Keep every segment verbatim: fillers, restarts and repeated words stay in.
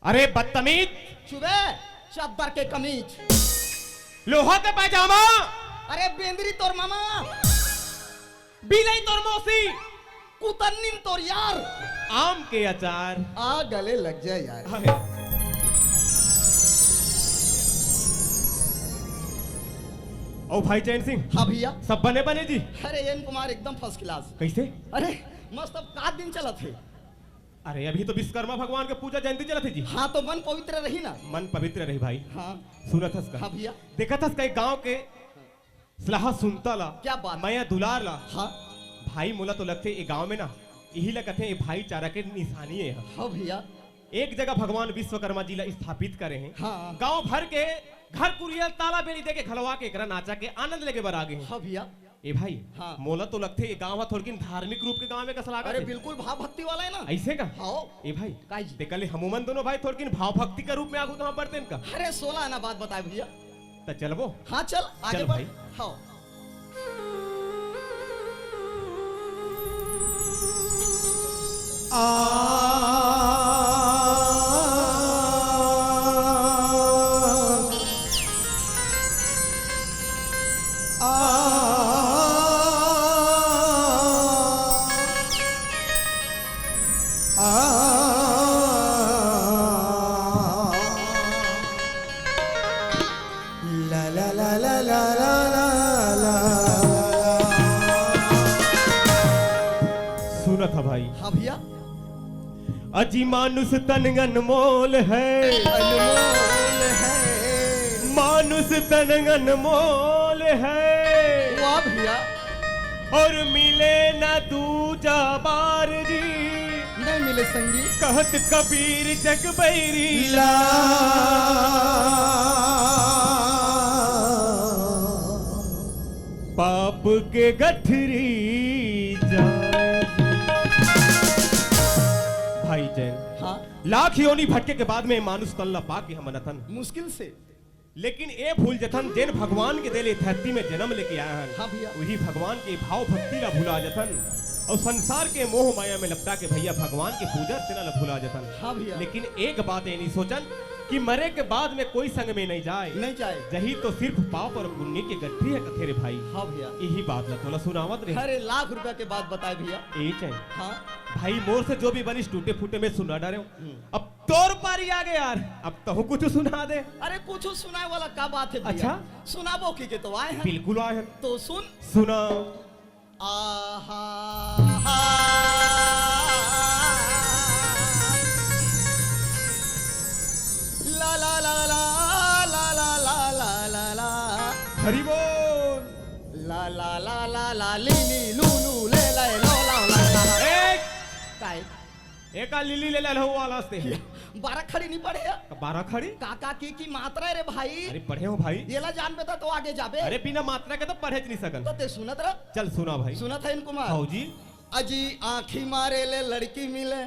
अरे बदतमीज। चुबे, चद्दर के कमीज। लोहा के पैजामा। अरे बेंदरी तोर मामा। बिलई तोर मौसी। कुतन्निन तोर यार। आम के अचार। आ गले लग जाए यार। अरे। ओ भाई चैन सिंह। हाँ भैया। सब बने बने जी? अरे एन कुमार एकदम first class। कैसे? अरे मस्त, अब का दिन चलत हे। अरे अभी तो विश्वकर्मा भगवान के पूजा जयंती चलत हे जी। हाँ तो मन पवित्र रही ना। मन पवित्र रही भाई। हाँ। सुनत हस का? हाँ भैया। देखत हस का एक गांव के सलाह सुनता ला, क्या बात? मया दुलार ला। हाँ। भाई मोला तो लगथे ए गांव में ना, यही ला कथे ए भाईचारा के निशानी है। हाँ भैया। एक जगह भगवान विश्वकर्मा जी ला स्थापित करे हैं। हाँ। गांव भर के घर कुरिया ताला बेड़ी दे के घलवा के एकरा नाचा के आनंद लेके बर आगे हैं। हाँ भैया। ए भाई, हाँ। मोला तो लगथे ए गांव ह थोड़किन धार्मिक रूप के गांव में कस लागत अरे हे। बिल्कुल भाव भक्ति वाला है ना। ऐसे का? हाँ। ए भाई, का जी? ते कल हमू मन दोनों भाई थोड़किन भाव भक्ति के रूप में आगू तो हम बढ़ते हैं का? अरे सोला आना बात बताए भैया। त चलबो? हाँ, चल, आगे चल बढ़। भाई। हाँ। आ, आ, आ, ला, ला, ला। सुनत ह भाई। हाँ भैया। अजी मानुष तन अनमोल है। अनमोल है। मानुष तन अनमोल है। वाह भैया। और मिले ना दूजा बार जी। नहीं मिले संगी। कहत कबीर जग बैरी ला। पाप के गठरी जाए। भाई जैन, हाँ। लाख योनि भटके के बाद में मानुष तन ला पा के हम अनथन। मुश्किल से। लेकिन ए भूल जथन, जेन भगवान के दे ले धरती में जन्म लेके आए हन, हाँ भैया। वही भगवान के भाव भक्ति ला भुला जथन और संसार के मोह माया में लपटा के भैया भगवान के पूजा अर्चना ला भुला जथन। हाँ भैया। लेकिन एक बात ये नहीं सोचन कि मरे के बाद में कोई संग में नहीं जाए। नहीं जाए। जही तो सिर्फ पाप और पुण्य के गठरी है कथे रे भाई। हाँ भैया। यही बात ला तोला सुनावत रहे। अरे लाख रुपया के बात बताए भैया। ए चैन। हाँ। भाई मोर से जो भी बनिस टूटे फूटे में सुना डारे हूँ। हम्म। अब तोर पारी आ गए यार, अब तहु कुछ सुना दे। अरे कुछ सुनाए वाला का बात है भैया? अच्छा। सुनाबो की के तो आए हैं। बिल्कुल आए हैं। तो सुन। सुना। आहा, हा। ला, ला, ला, ला। हरि बोल। ला, ला, ला, ला, ला, ली, ली, लू, लू, ले, ले, लो, ला, ला, ला। ए! काय? एका लिली ले ले हो वाला हस्ते। बारह खड़ी नहीं पढ़े है? बारह खड़ी? काका की, की मात्रा है रे भाई। अरे पढ़े हो भाई। येला जानबे त तो आगे जाबे। अरे बिना मात्रा के तो पढ़े च नहीं सकन। तो ते सुनत रह। चल सुना भाई। सुनत है इनको मार। हाँ जी। अजी आँखी मारे ले लड़की मिले।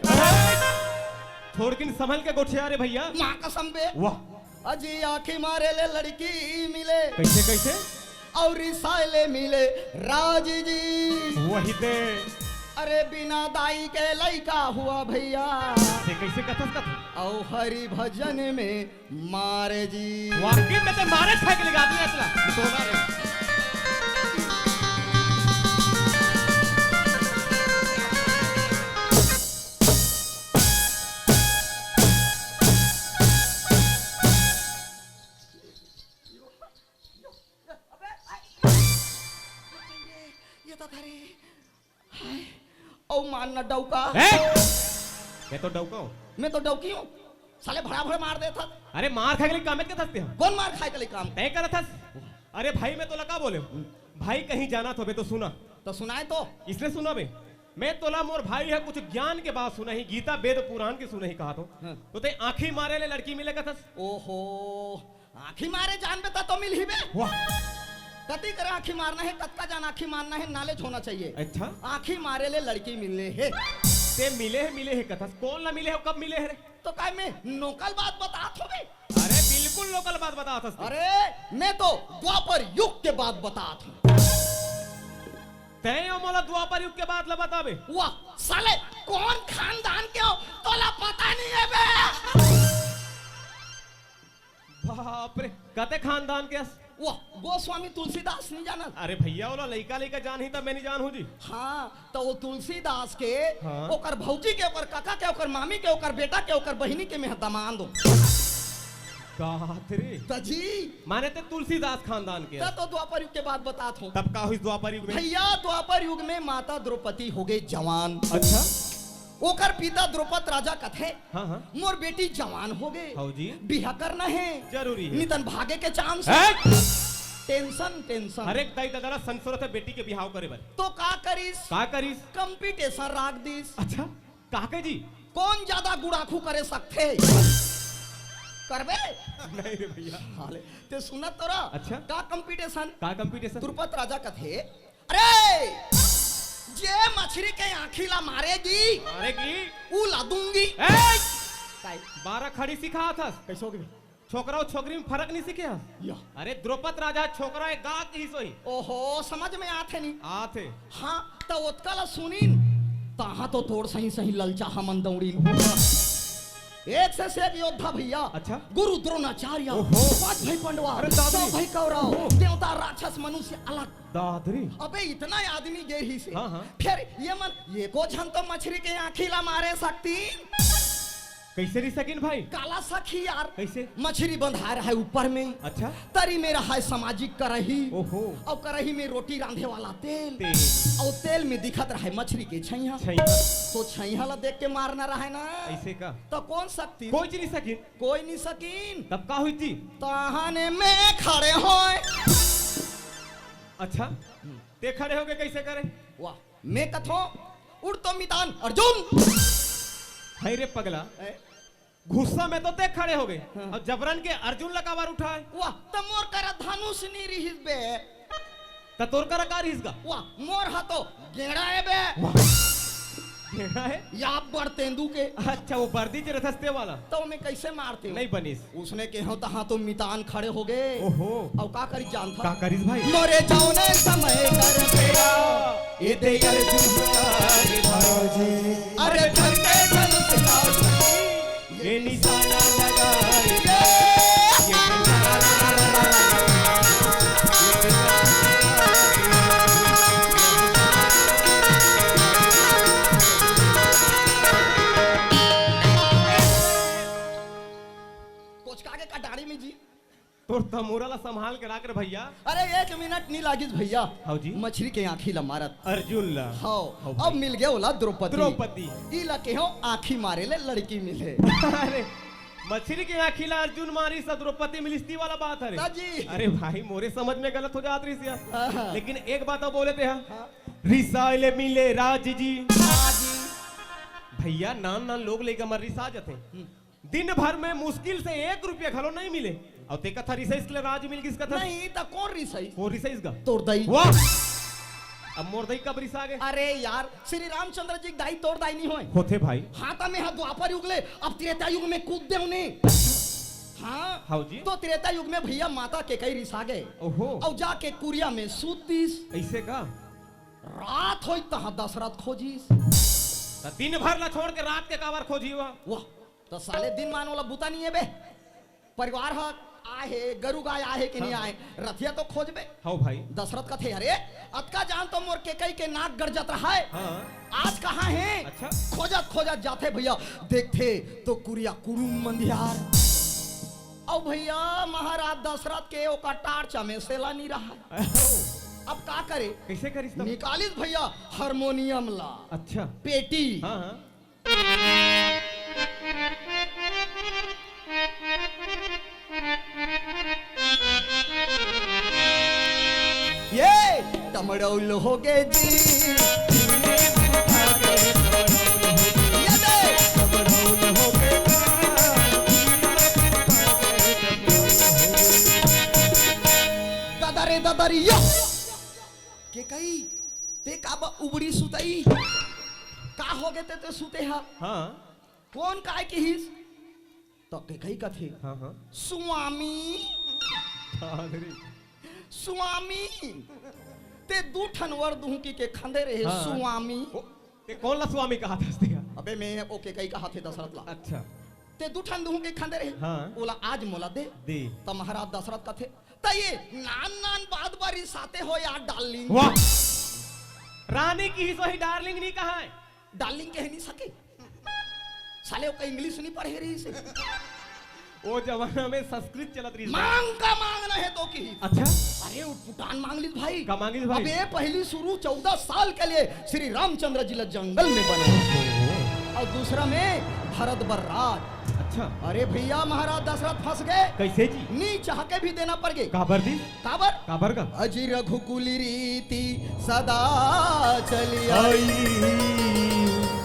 थोड़किन संभल के गोठिया रे भैया। माँ कसम बे। वाह। अजी आँखी मारे ले लड़की मिले। कैसे, कैसे? और साले मिले राज जी। वही दे। अरे बिना दाई के लइका हुआ भैया। ते कैसे कथस कथ? औ हरि भजन में मारे जी। वाकई में ते मारे फेंक लगा दिया असला। तो मारे। ये तो थारी। हाय। औ मार न डौका। ए! मैं तो डौका हूँ। मैं तो डौकी हूँ। साले भड़ा भड़ मार देथस। अरे मार खाए के लिए काम के थसते हम। कौन मार खाए के लिए काम? तय करत हस। अरे भाई मैं तोला का बोले? भाई कहीं जाना तो बे तो सुना। तो सुनाए तो। इसलिए सुना बे। मैं तोला मोर भाई है कुछ ज्ञान के बात सुना ही, गीता वेद पुराण के सुना ही कहा तो। हाँ। तो ते आँखी मारे ले लड़की मिले कथस। ओहो। आँखी मारे जानबे त तो मिलही बे। वाह। कति कर आँखी मारना है, कतका जान आँखी मारना है, knowledge होना चाहिए। अच्छा। आँखी मारे ले लड़की मिले है। ते मिले है, मिले है कथस, कौन ला मिले है, कब मिले है रे? तो काय मैं नोकल बात बतात हो बे? अरे बिल्कुल नोकल बात बतात हस। अरे मैं तो द्वापर युग के बात बतात हूँ। तैं यो मोला द्वापर युग के बात ला बताबे। वाह, साले, कौन खानदान के हो, तोला पता नहीं है बे। बाप रे, कते खानदान के अस? वाह, गोस्वामी तुलसीदास नहीं जानत? अरे भैया, ओला लइका लइका जानही, तब मैं नहीं जानहूँ जी। हाँ, तो वो तुलसीदास के, हाँ। ओकर भौजी के, ओकर काका के, ओकर मामी के, ओकर बेटा के, ओकर बहिनी के मैं दमांद हूँ। का बात रे? त जी। माने ते तुलसीदास खानदान के? त तो द्वापर युग के बात बतात हूँ। तब का होइस द्वापर युग में? भैया, द्वापर युग में माता द्रौपदी हो गई जवान। अच्छा। ओकर पिता द्रौपद राजा कथे, हाँ, हाँ। मोर बेटी जवान हो गए, हौ जी। बिहा करना है, जरूरी है। नितन भागे के चांस है। Tension, tension। हर एक दाई ददा ला संसरत है बेटी के बिहाव करे बर। तो का करिस? का करिस? Competition राख दिस। अच्छा, का के जी? कौन ज्यादा गुड़ाखू करे सकथे? करबे? नहीं रे भैया। साले, ते सुनत तो रह। अच्छा। का competition? का competition? द्रौपद राजा कथे, अरे, जे मछरी के आँखी ला मारेगी, मारेगी। ऊ ला दूंगी। ए! काई? बारह खड़ी सिखात हस। कैसे हो गई? छोकरा अउ छोकरी में फरक नहीं सीखे हस? या। अरे, द्रौपद राजा छोकरा एक गा कहिस होही। ओहो, समझ में आथे नहीं। आथे। हाँ, त ओतका ला सुनिन, तहाँ तो तोर सही सही ललचा हमन दौड़िन। एक से, से एक योद्धा भैया। अच्छा। गुरु द्रोणाचार्य, ओहो। पांच भाई पंडवा, अरे दादी। सौ भाई कौरव, ओहो। देवता राक्षस मनुष्य अलग। दादरी। अबे इतना आदमी गे रहिसे। हाँ, हाँ। फिर ये मन, एको झन तो मछरी के आँखी ला मारे सकतिन। कैसे रहि सकिन भाई? काला सखी यार। कैसे? मछरी बंधाए रहे ऊपर में। अच्छा। तरी में रहे सामाजिक करही। ओहो। अउ करही में रोटी रांधे वाला तेल। तेल। अउ तेल में दिखत रहे मछरी के छैया। छैया। तो छैया ला देख के मारना रहे ना। ऐसे का? तो कौन सकतिन? कोई चीज नहीं सकिन। कोई नहीं सकिन। तब का होइस जी? तहाने में खड़े होय। अच्छा, ते खड़े होके कैसे करे? वाह, मैं कथों, उठ तो मितान अर्जुन। हाय रे पगला, ए? गुस्सा में तो ते खड़े हो गए, हाँ। अब जबरन के अर्जुन ला काबर उठाए? वाह, त मोर करा धनुष नहीं रहिस बे। त तोर करा का रहिस गा? वाह, मोर हा तो गेंड़ा है बे। वाह। गेंड़ा है? या बड़ तेंदू के। अच्छा, वो बर्दी जे रथस ते वाला। तो मैं कैसे मारते हो? नहीं बनिस। उसने के हो तहाँ तो मितान खड़े हो गए। ओहो। अब का करी जानता? का करिस भाई? मोरे जौने समय कर तेरा, ये दे अर्जुन भरोजी। अरे धर के धनुष का ये निशाना लगाए। कोचका के कटारी में जी। तोर तमोरा ला संभाल के राख रे भैया। अरे एक मिनट नहीं लागिस भैया। हाँ जी। मछरी के आँखी ला मारत। अर्जुन ला। हाँ, हाँ अब भाई। मिल गया ओला द्रौपदी। द्रौपदी। ई ला के हो आँखी मारे ले लड़की मिले। अरे मछरी के आँखी ला अर्जुन मारिस त द्रौपदी मिलिस ती वाला बात हरे। हाँ जी। अरे भाई मोरे समझ में गलत हो जात रहिस यार। हाँ। लेकिन एक बात अउ बोले ते हा। हाँ। रिसाए ले मिले राज जी। हाँ जी। भैया नान नान लोग लइका मन रिसा जथे। हम्म। दिन भर में मुश्किल से एक रुपया घलो नहीं मिले। अउ ते कथा रिसाइस के लिए राज मिल गिस कथा। नहीं, त कौन रिसाइस? कौन रिसाइस गा? तोर दाई। वाह! अब मोर दाई कब रिसा गे? अरे यार, श्री रामचंद्र जी के दाई तोर दाई नहीं होय। होथे भाई। हाँ, त मैं हा द्वापर युग ले, अब त्रेता युग में कूद देव ने। हाँ। हाँ जी। तो त्रेता युग में भैया माता केकई रिसा गे। ओहो। अउ जाके कुरिया में सूत दिस। ऐसे का? रात होई तहाँ दशरथ खोजिस। त दिन भर ला छोड़ के रात के काबर खोजी हुआ? वाह। त साले दिन मान वाला बुता नहीं है बे। परिवार ह आए हे, गरु गाय आए हे कि नहीं हाँ। आए, रथिया तो खोजबे। हाँ भाई। दशरथ कथे, "अरे, अतका जान तो मोर केकई के नाक गरजत रहा है। हाँ। आज कहाँ हे?" अच्छा। खोजत खोजत जाथे भैया, देखथे तो कुरिया कुरुम मंदियार। अउ भैया महाराज दशरथ के ओकर टार्च में सेला नहीं रहा है। अब का करे? कैसे करिस तब? निकालिस भैया हारमोनियम ला। अच्छा। पेटी। हाँ, हाँ। ये टमड़ौल हो गए जी। ये दे। दादा रे दादा रे यो। केकई, ते का बा उबड़ी सुतई? का हो गे ते, ते सुते हा? हाँ। कौन काय किहिस? तो केकई कथे, हाँ, हाँ। "स्वामी, अरे। स्वामी, ते दू ठन वर दुहकी के खंदे रहे, हाँ। स्वामी।" ओ, ते कौन ला स्वामी कहा था? अबे मैं ओ केकई कहा थे दशरथ ला। अच्छा। ते दू ठन दुहूं के खंदे रहे। हाँ। ओला आज मोला दे। दे। त महाराज दशरथ कथे, "त ये नान नान बात बर रिसाते हो यार डार्लिंग।" वाह। रानी किहिस, वही डार्लिंग नहीं कहा है। डार्लिंग कहे नहीं सके। साले ओकर इंग्लिश नहीं पढ़े रहिस हे। ओ जमाना में संस्कृत चलत रहिस। मांग का मांगना है तो की। अच्छा। अरे उटपुटांग मांग लिस भाई। का मांग लिस भाई? अबे पहली शुरू चौदह साल के लिए श्री रामचंद्र जी ला जंगल में बना। और दूसरा में भरत बर राज। अच्छा। अरे भैया महाराज दशरथ फंस गए। कैसे जी? नी चाह के भी देना पड़ गए। काबर जी? काबर? काबर का? अजी रघुकुल रीति सदा चली आई। आई।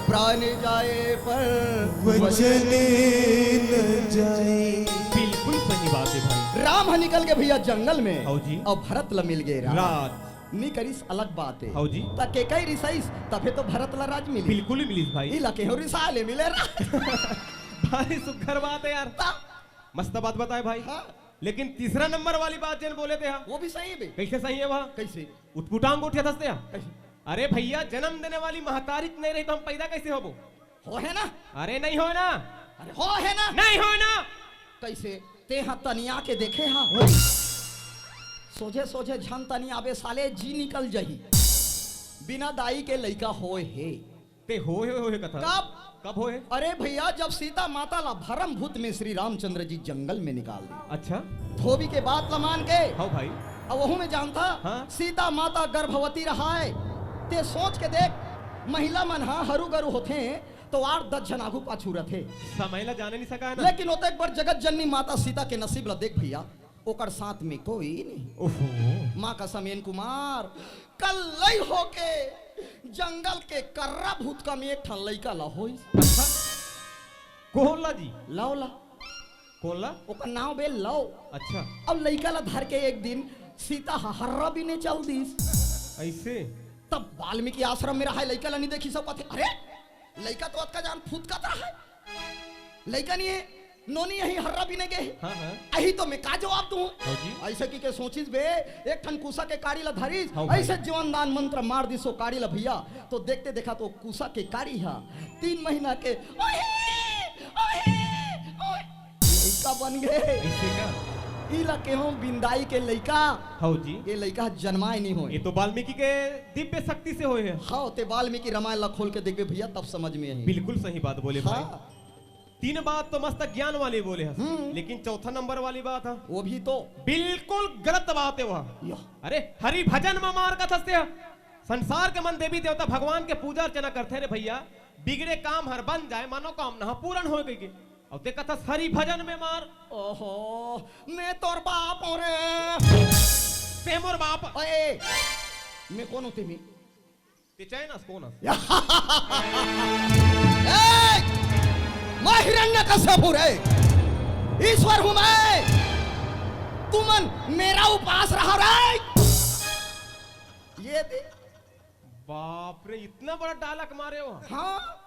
प्राण जाए पर वचन न जाए। बिल्कुल सही बात है भाई। राम ह निकल के भैया जंगल में। हौ जी। अउ भरत ल मिल गए राज। राज। नी करिस अलग बात है। हौ जी। त के कई रिसाइस तभे तो भरत ल राज मिली। बिल्कुल ही मिलिस भाई। इला के हो रिसा ले मिले राज। भारी सुघर बात है यार। ता- मस्त बात बताए भाई। हाँ। लेकिन तीसरा नंबर वाली बात जेन बोले थे हाँ। वो भी सही है बे। कैसे सही है वहाँ? कैसे? उटपुटांग उठे दसते हाँ। कैसे? अरे भैया, जन्म देने वाली महतारी नहीं रही तो हम पैदा कैसे होबो? हो है ना? अरे नहीं हो ना। अरे हो है ना? नहीं हो ना। कैसे? ते हा तनिया के देखे हा। सोझे सोझे झन तनियाबे साले, जी निकल जही। बिना दाई के लइका होए हे। ते होए होए होए कथा। कब? कब होए? अरे भैया, जब सीता माता ला भरम भूत में श्री रामचंद्र जी जंगल में निकाल दी। अच्छा। धोबी के बात ला मान के। हाँ भाई। अब वहू में जानता, हाँ। सीता माता गर्भवती रहाय। ते सोच के देख, महिला मन हा हरू गरू होथे, तो आठ दस झन आगू पाछू रथे। समय ला जाने नहीं सका है ना। लेकिन ओतेक बर जगत जननी माता सीता के नसीब ला देख भैया, ओकर साथ में कोई नहीं। ओहो। माँ कसम एन कुमार, कल्लई होके जंगल के कर्रा भूतका में एक ठन लइका ला होइस। अच्छा। कोन ला जी? लव ला। कोन ला? ओकर नाव बे लव। अच्छा। अब लइका ला धर के एक दिन सीता ह हर्रा बीने चल दिस। ऐसे? तब वाल्मीकि आश्रम में रहा है, लइका ला नहीं देखी सब कथे, "अरे, लइका तो अतका जान फुदकत रहा है, लइका नहीं है, नोनी यही हर्रा बीने गए है।" हाँ, हाँ। अही तो मैं का जवाब दूं? हाँ जी। ऐसे की के सोचिस बे, एक ठन कुसा के काड़ी ला धरिस, हाँ भाई। ऐसे जीवन दान मंत्र मार दिस ओ काड़ी ला भैया, तो देखते देखा तो कुसा के काड़ी हा तीन महीना के, ओहे, ओहे, ओहे, लइका बन गए। ऐसे का? इला केहो बिंदाई के लइका। हौ जी। ये लइका जन्माए नहीं होए। ये तो वाल्मीकि के दिव्य शक्ति से होए है। हाँ, ते वाल्मीकि रामायण ला खोल के देखबे भैया, तब समझ में आई। बिल्कुल सही बात बोले भाई। हाँ। तीन बात तो मस्त ज्ञान वाली बोले हस, हम्म। लेकिन चौथा नंबर वाली बात है। वो भी तो। बिल्कुल गलत बात है वह। या। अरे, हरि भजन में मार का थसते है। संसार के मन देवी देवता भगवान के पूजा अर्चना करथे रे भैया, बिगड़े काम हर बन जाए, मनोकामना ह पूर्ण होए कहिके। अउ ते कथस हरि भजन में मार। ओहो, मैं तोर बाप हूँ रे। ते मोर बाप। ओए, मैं कौन हूँ तेमी? ते चैनस कौन हस? ए, मैं हिरण्यकश्यप हूँ रे। ईश्वर हूँ मैं। तुमन मेरा उपास रहा रे। ये दे। बाप रे, इतना बड़ा डालक मारे हो। हाँ,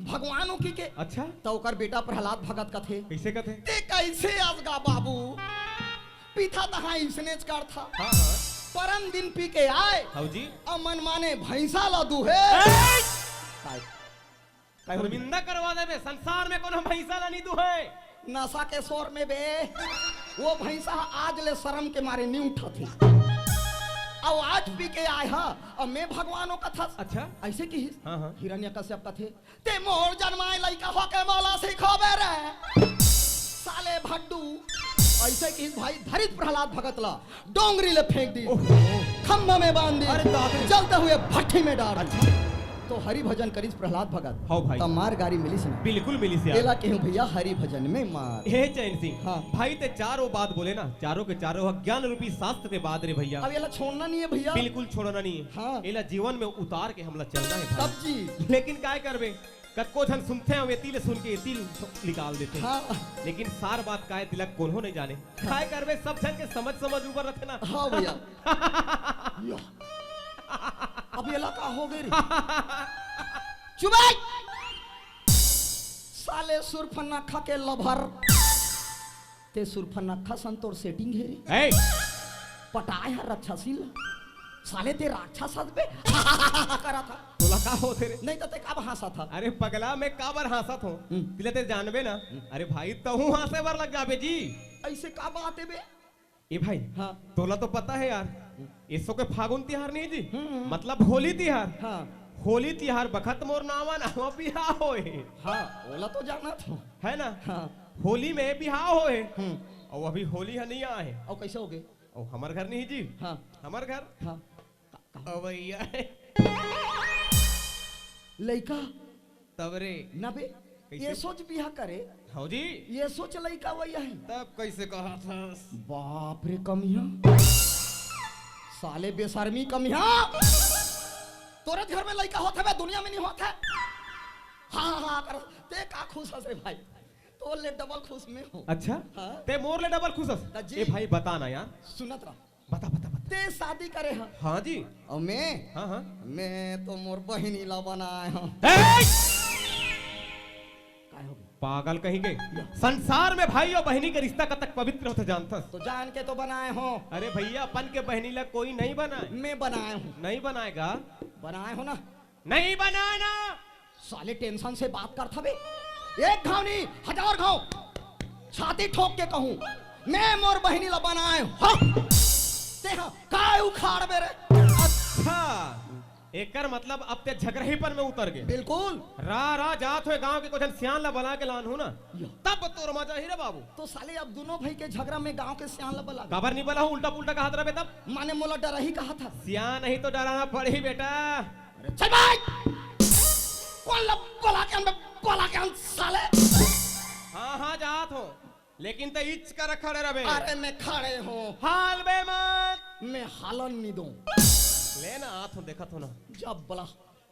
भगवान हो की के। अच्छा। तो ओकर बेटा प्रहलाद भगत कथे। कैसे कथे? ते कैसे अजगा बाबू? पीथा तहाँ इसने कर था। हाँ, हाँ। परम दिन पी के आए। हौ जी। अउ मनमाने भैंसा ला दूहे। ए! काय? काय हो शर्मिंदा करवा देबे, संसार में कोनो भैंसा ला नहीं दूहे। नशा के शोर में बे, वो भैंसा आज ले शर्म के मारे नहीं उठा थी। अब आज पी के आए हा, अब मैं भगवान हो कथस। अच्छा। ऐसे की हाँ, हाँ। हिरण्यकश्यप कथे, ते मोर जन्माए लइका होके मोला सिखाबे रे। साले भड्डू। ऐसे की भाई धरिस प्रहलाद भगत ला। डोंगरी ले फेंक दी। ओहो। खंभा में बांध दी। अरे बाप रे। जलते हुए भट्टी में डाल दी। अच्छा। तो हरि भजन करिस प्रहलाद भगत। हाँ भाई। तब मार गारी मिलिस ना। बिल्कुल मिलिस यार। एला केहूँ भैया हरि भजन में मार। हे चैन सिंह। हाँ। भाई ते चारों बात बोले ना, चारों के चारों ह ज्ञान रूपी शास्त्र के बात रे भैया। अब एला छोड़ना नहीं है भैया। बिल्कुल छोड़ना नहीं है। हाँ। एला जीवन में उतार के हमला चलना है भाई। तब जी। लेकिन काय करबे? कतको झन सुनथे, हम एती ले सुन के एती ले निकाल देथे। हाँ। लेकिन सार बात काय तिलक कोनो नहीं जाने। काय करबे, सब झन के समझ समझ ऊपर रथे ना। हाँ भैया। यो। अब एला का हो गए रे? चुप भाई। साले सुरफन्ना खा के लभर। ते सुरफन्ना खा सन तोर setting हे रे। ए! पटाए हर रक्षाशील। साले ते राक्षस हस बे। करा था। तोला का होथे रे? नहीं तो ते काबर हंसा था? अरे पगला, मैं काबर हंसत हूँ? हम्म। तिला ते जानबे ना। हम्म। अरे भाई, तहूँ हंसे बर लग जाबे जी। ऐसे का बात है बे? ए भाई, हाँ। तोला तो पता है यार, हम्म। एसो के फागुन तिहार नहीं जी, हम्म। मतलब होली तिहार। हाँ। होली तिहार बखत मोर नावा नावा बिहाव होए। हाँ, ओला तो जाना था। है ना? हाँ। होली में बिहाव होए। हम्म। अउ अभी होली ह नहीं आए। अउ कैसे हो गए? अउ हमर घर नहीं जी। हाँ। हमर घर। हाँ। का, का? अवैया है। लइका? तब रे। ना बे, कैसे? ये सोच बिहा करे। हौ जी। ये सोच लइका वही है। तब कैसे कहा था? बाप रे कमिया। साले बेशर्मी कमिया। तोरे घर में लइका होत हवे, दुनिया में नहीं होत है। हाँ, हाँ, हाँ, कर। ते का खुश हस रे भाई? तोर ले डबल खुश मैं हूँ। अच्छा? हाँ। ते मोर ले डबल खुश हस? त जी। ए भाई, बता ना यार। सुनत रह। बता, बता, बता। ते शादी करे ह। हाँ जी। अउ मैं? हाँ, हाँ। मैं तो मोर बहिनी ला बनाए हूँ। ए! काय हो गया? पागल कहीं के। या। संसार में भाई अउ बहिनी के रिश्ता कतक पवित्र होथे जानथस? तो जान के तो बनाए हूँ। अरे भैया, अपन के बहिनी ला कोई नहीं बनाए। मैं बनाए हूँ। नहीं बनाएगा। बनाए हूँ ना। नहीं बनाना। साले tension से बात करत हवे। एक घाव नहीं, हजार घाव छाती ठोक के कहूँ, मैं मोर बहिनी ला बनाए हूँ। तेहा काय उखाड़बे रे? अच्छा, एकर मतलब अब ते झगरहीपन में उतर गे। बिल्कुल। रा रा जात होए गांव के कुछ सियान ला बना के लान हूँ ना, या। तब तोर मजा ही रे बाबू। तो साले अब दोनों भाई के झगड़ा में गांव के सियान ला बला। काबर नहीं बला हूँ, उल्टा पुल्टा कहत रहबे तब। माने मोला डरही कहा था। सियान नहीं तो डराना पड़ही बेटा। अरे चल भाई। कौन ला बला के आन बे, बला के आन साले। हाँ, हाँ, जात हो, लेकिन ते इच कर खड़े रहे। अरे मैं खड़े हूँ। हाल बे मत। मैं हालन नहीं दूँ। ले ना, आत हो, देखत हो ना। जब बला,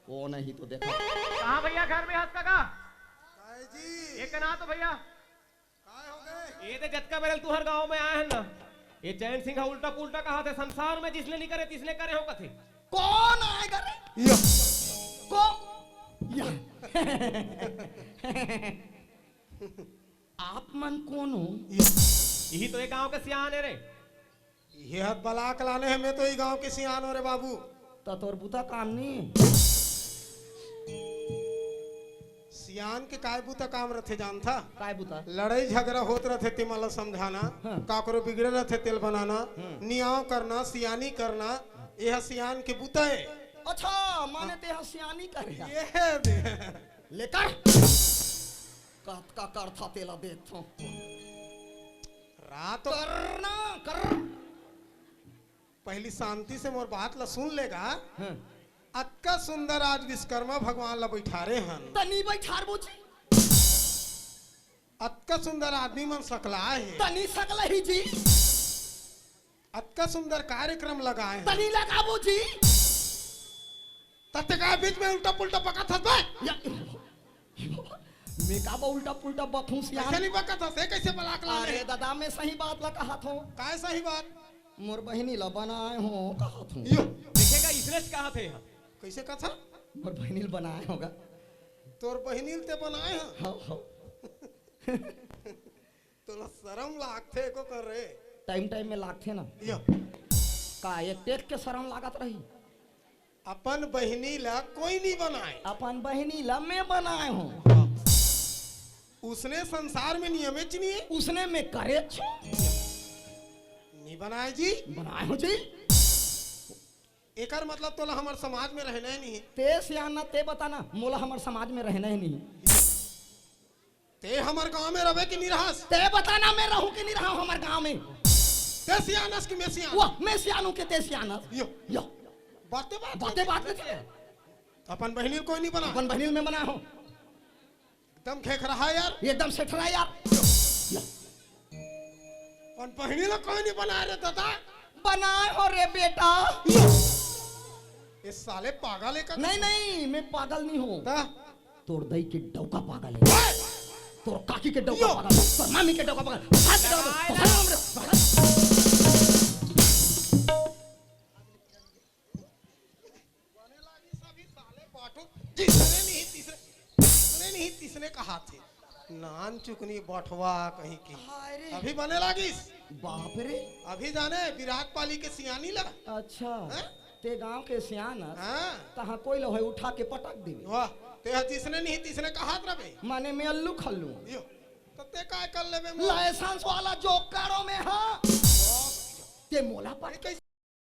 कौन है ही तो देखा। कहाँ भैया, घर में हंस का? काय जी? एक ना तो भैया। काय हो गए? ये दे जतका बेरल तुहर गांव में आए हैं ना, ये चैन सिंह उल्टा पुल्टा कहा थे, संसार में जिसने नहीं करे, तिसने करे हो कथे। कौन आएगा रे? या। को? या। आप मन कौन हो? या। यही तो एक गांव के सियान है रे। ये हाथ बलाक लाने हैं, मैं तो ये गांव के सियान हो रे बाबू। त तोर बुता काम नहीं। सियान के काय बुता काम रथे जानथा? काय बुता? लड़ाई झगड़ा होत रथे, तेमन ला समझाना, हाँ। काकरो बिगड़े रथे, तेल बनाना, हम्म। नियाव करना, सियानी करना, यह सियान के बुता है। अच्छा, माने ते ह सियानी करे। ये दे। लेकर। कतका करथा तेला देखथों। रात करना, कर। पहली शांति से मोर बात ला सुन लेगा। हाँ। अतका सुंदर आज विश्वकर्मा भगवान ला बैठारे हन। तनी बैठार बूझी। अतका सुंदर आदमी मन सकलाए हे। तनी सकलही जी। अतका सुंदर कार्यक्रम लगाए हे। तनी लगाबो जी। तते का बीच में उल्टा पुल्टा बकत हस बे? या, मैं का बा उल्टा पुल्टा बकूं सियान? कैसे नहीं बकत हस? ये कैसे बलाक लाने? अरे दादा, मैं सही बात ला कहत हूँ। काय सही बात? मोर बहिनी ला बनाए हो कहत हूँ। यो। देखेगा, इसने से कहा थे यहाँ। कैसे कथा? मोर बहिनी ला बनाए होगा। तोर बहिनी ल ते बनाए हा? हाँ, हाँ। तोला शरम लागथे को कर रे? टाइम टाइम में लागथे ना। यो। का एक टेक के शरम लागत रही? अपन बहिनी ला कोई नहीं बनाए। अपन बहिनी ला मैं बनाए हूँ। उसने संसार में नियमे च नहीं है। उसने मैं करे छु। नहीं बनाए जी। बनाए हो जी। एकर मतलब तोला हमर समाज में रहना ही नहीं। ते सियान ना, ते बताना, मोला हमर समाज में रहना ही नहीं। ते हमर गांव में रहे कि नहीं रहस? ते बताना, मैं रहूं कि नहीं रहूं हमर गांव में। ते सियान हस कि मैं सियान? वाह, मैं सियान हूं कि ते सियान हस? यो। यो। बातें बात बातें में बात में। अपन बहिनी ल कोई नहीं बना। अपन बहिनी ल मैं बना हूं। एकदम खेखरा है यार। एकदम सेठरा यार। अपन बहिनी ल कोई नहीं बना रे दादा। बनाए हो रे बेटा। ये साले पागल है का? नहीं, नहीं, मैं पागल नहीं हूँ। ता? तोर दाई के डौका पागल है। ओए! तोर काकी के डौका यो! पागल है। तोर मामी के डौका पागल है। हाथ के डौका पागल है। तोर मामी के डौका पागल है। बने लागी सभी साले बाटू, जिसने नहीं तीसरे, जिसने नहीं तीसरे कहा थे। नान चुकनी बठवा कहीं की। हाय रे। अभी बने लागिस। बाप रे। अभी जाने विराट पाली के सियानी ला। अच्छा। हैं? ते गांव के सियान हस, हाँ। तहां कोई ल होय उठा के पटक देवे। वाह, ते ह जिसने नहीं तिसने कहात रबे। माने मैं अल्लू खल्लू। यो, तो ते काय कर लेबे मुंह? लाइसेंस वाला जोकारो में हा। ते मोला पटक